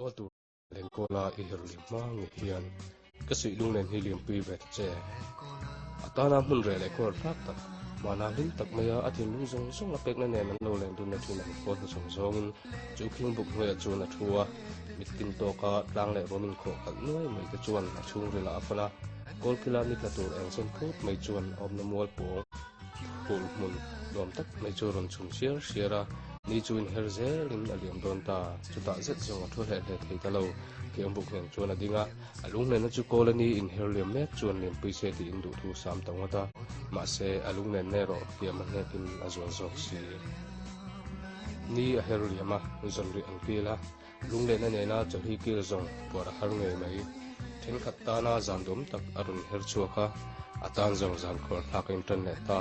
Aw tur Lenkawla i her liam hma ngei hian ka suih lunglen hi liampui ve ta che. A tana hmun reh leh kawr thlak tak, mahna hlim tak maia a thinlung zawng zawng a pekna nen an lo leng dunna thin ang khaw hnu chawng zawngin chu khingbuk hnuaiah chuan a thu a, mittin tawka tlang leh ruam inkhawh kalh nuai mai te chuan a chhungrilah a fan a, kawlkila ni tla tur eng sen phut mai chuan a awmna mual pawng phul hmun nuam tak mai chu a rawn chhum siar siar a, ni chu inher zelin a liam dawn ta. Chutah zet zawng a thu hleh hleh thei ta lo. Khiangbuk nen chuan a ding a, a lunglenna chu kawl a ni inher liam mek chuan lianpui se tiin duhthu sam ta ngawt a, mahse a lunglenna erawh hliam a hnekin a zual zawk si. Ni a her liam a, zawnrih an kil a, lunglenna nena chawlhi kil zawng puar a har ngei mai. Thenkhat tana zan duam tak a rawn her chhuak a, a tan zawng zan khuar thlak a intan leh ta.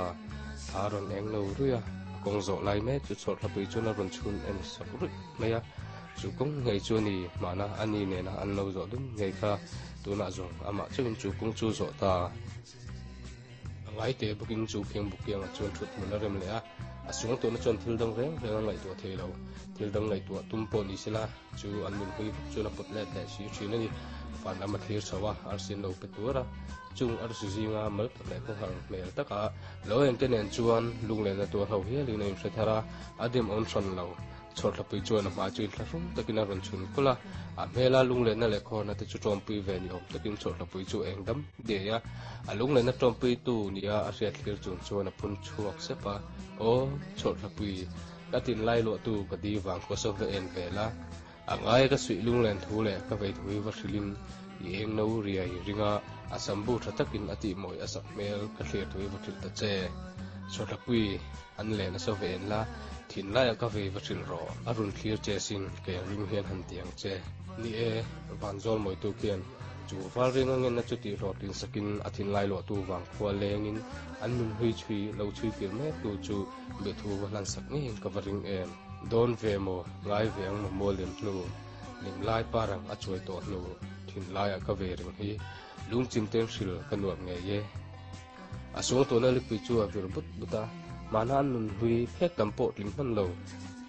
Thla a rawn eng lo ruih a, a kawng zawh lai mek chu chhawrthlapui chuan a rawn chhun en sak ruih mai a. Chu kawng ngei chu a ni, mahna a ni nena an lo zawh dun ngei kha tunah zawng amah chauhin chu kawng chu zawh ta. A ngai teh bawkin chu khiang buk kiangah chuan thut hmun a rem leh a, a suang tawhna chuan thil dang reng reng a ngaihtuah thei lo. Thil dang ngaihtuah tum pawh ni sela chu an nun hlui vek chuan a pawt let leh si thin a ni. Van lam a thlir chho a, arsi an lo pe tuar a, chung arsi zinga mal tak leh khawhar hmel taka lo engte nen chuan lunglenna tuar ho hialin a inhre thar a, a dim awm hran lo. Chhawrthlapui chuan a hmai chu inthlahrung takin a rawn chhun kulh a, a hmela lunglenna leh khawhna te chu tawmpui ve ni awm takin chhawrthlapui chu eng dam diai a, a lunglenna tawmpuitu nia a hriat thlir chung chuan a phun chhuak sep a, Aw, chhawrthlapui, ka tin lai luahtu ka di vang khaw saw va en ve la, a ngaia ka suih lunglen thu leh ka vei thu hi va hrilhin i eng no riai ringa a sambu tha takin a tihmawi a sak hmel ka thlir thu hi va hrilh ta che. Chhawrthlapui, An len a saw ve en la, thinlaiah ka vei va hrilh rawh. A run thlir che sin, kei ang ring hian han ti ang che. Ni e, Vanzawl Mawitu khian chu val ring a ngenna chu tih hlawhtlin sakin a thinlai luahtu vang khua lengin an nun hlui chhui lo chhui kir mektu chu biathu va hlan sak ngeiin ka va ring em. Dawn ve maw, ngai ve ang maw mual lem hnu, lim lai parang a chuai tawh hnu, thinlaiah ka vei reng hi, lungchim ten hril ka nuam ngei e. A suang tawhna lipui chu a vir but but a, mahna an nun hlui phek tam pawh tling hman lo.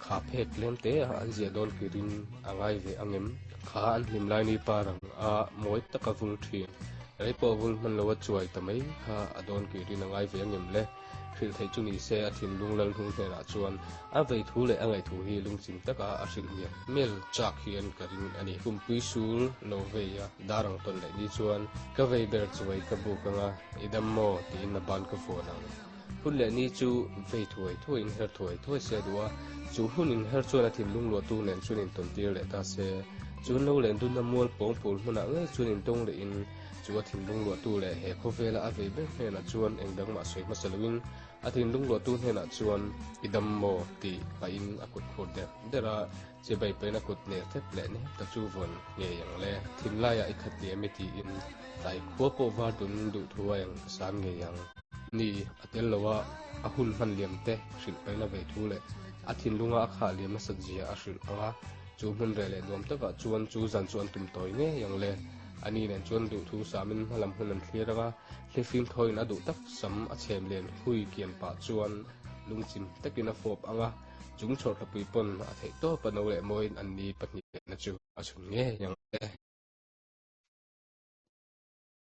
Kha phek tlem te a an ziah dawn kirin a ngai ve ang em? Kha an hlim lai ni par ang a mawi taka vul thin. Rei pawh vul hman lo a chuai ta mai kha a dawn kirin a ngai ve ang em le? Hrilh theih chu ni se a thinlung lal hnung hnenah chuan a vei thu leh a ngaih thu hi lungchim taka a hrilh mial mial chak hian ka ring a ni. Kumpui sul lo vei a dar ang tawn leh ni chuan ka vei ber chuai ka buk anga i dam maw tiin a ban ka vuan ang. Hun leh ni chu vei thuai thuaiin her thuai thuai se a duh a, chu hun in her chuan a thinlung luahtu nen chuan intawn tir leh ta se. Chu no len dunna mual pawng phul hmunah ngei chuan intawng lehin Chu a thinlung luahtu leh he khawvela a vei ber hnenah chuan eng dang mah sawi hmasa loin a thinlung luahtu hnenah chuan i dam maw tih pahin a kut khur der der a, chibai pahin a kut ner thep leh nep ta chu vawn ngei ang le. Thinlaiah i khat liam i tiin tlai khua pawh var dun duh thu a eng ka san ngei ang. Ni, a tel lo a, a hun hman liam te hrilh pahin a vei thu leh a thinlunga a khah liam nasat zia a hrilh ang a, chu hmun reh leh nuam takah chuan chu zan chu an tum tawi ngei ang le. A ni nen chuan duhthu samin hmalam hun an thlir ang a, hlifim thawiin a duh tak sam a chhem len hui kian pah chuan lungchim takin a fawp ang a, chung chhawrthlapui pawn a theih tawp a no leh mawiin an ni pahnihna chu a chhun ngei ang le.